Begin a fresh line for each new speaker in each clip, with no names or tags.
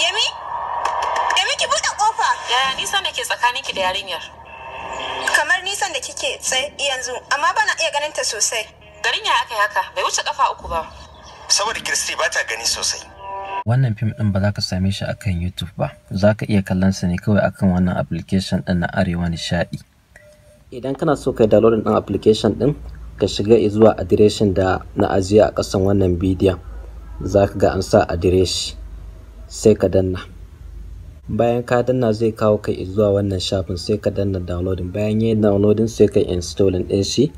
Yemi? Yemi, ki buɗe ƙofa.
Yaya nisan da ke tsakaninki da yarinyar?
Kamar nisan da kike tsaye yanzu, amma bana iya ganin ta sosai.
Garin ya aka yi haka, bai wuce kafa 3 ba.
Saboda Kiristi ba ta gani sosai.
Wannan fim ɗin ba za ka same shi akan YouTube ba, za ka iya kallon sa ne kawai akan wannan application ɗin na Arewa Nishaɗi. Idan kana so ka yi downloading ɗin application ɗin, ka shiga zuwa adireshin da na ajiye a ƙasan wannan bidiyon. Za ka ga an sa adireshi, sai ka danna. Bayan ka danna, zai kawo ka zuwa wannan shafin, sai ka danna downloading. Bayan yin downloading, sai ka installing ɗin shi.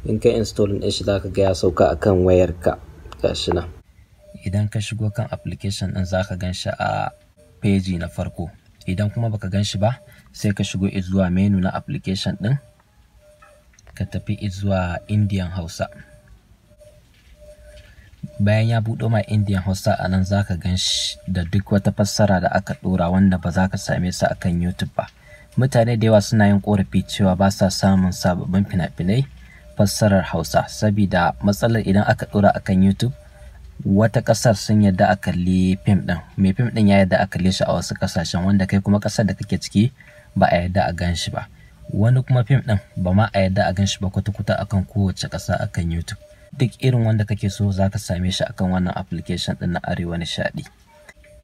In ka installing ɗin shi, za ka ga ya sauka akan wayarka. Gashi nan. Idan ka shigo kan application ɗin, za ka gan shi a peji na farko. Idan kuma baka gan shi ba, sai ka shigo zuwa menu na application ɗin, ka tafi zuwa Indian Hausa. Bayan ya buɗo ma Indian Hausa, a nan za ka gan shi da duk wata fassara da aka ɗora wanda ba za ka same su akan YouTube ba. Mutane da yawa suna yin ƙorafi cewa ba sa samun sababbin fina-finai fassarar Hausa, sabida matsalar idan aka ɗora akan YouTube, wata ƙasar sun yarda a kalli fim ɗin, mai fim ɗin ya yarda a kalle shi a wasu ƙasashen, wanda kai kuma ƙasar da kake ciki ba a yarda a gan shi ba. Wani kuma fim ɗin ba ma a yarda a gan shi ba kwata-kwata akan kowace ƙasa akan YouTube. Duk irin wanda kake so za ka same shi akan wannan application ɗin na Arewa Nishaɗi.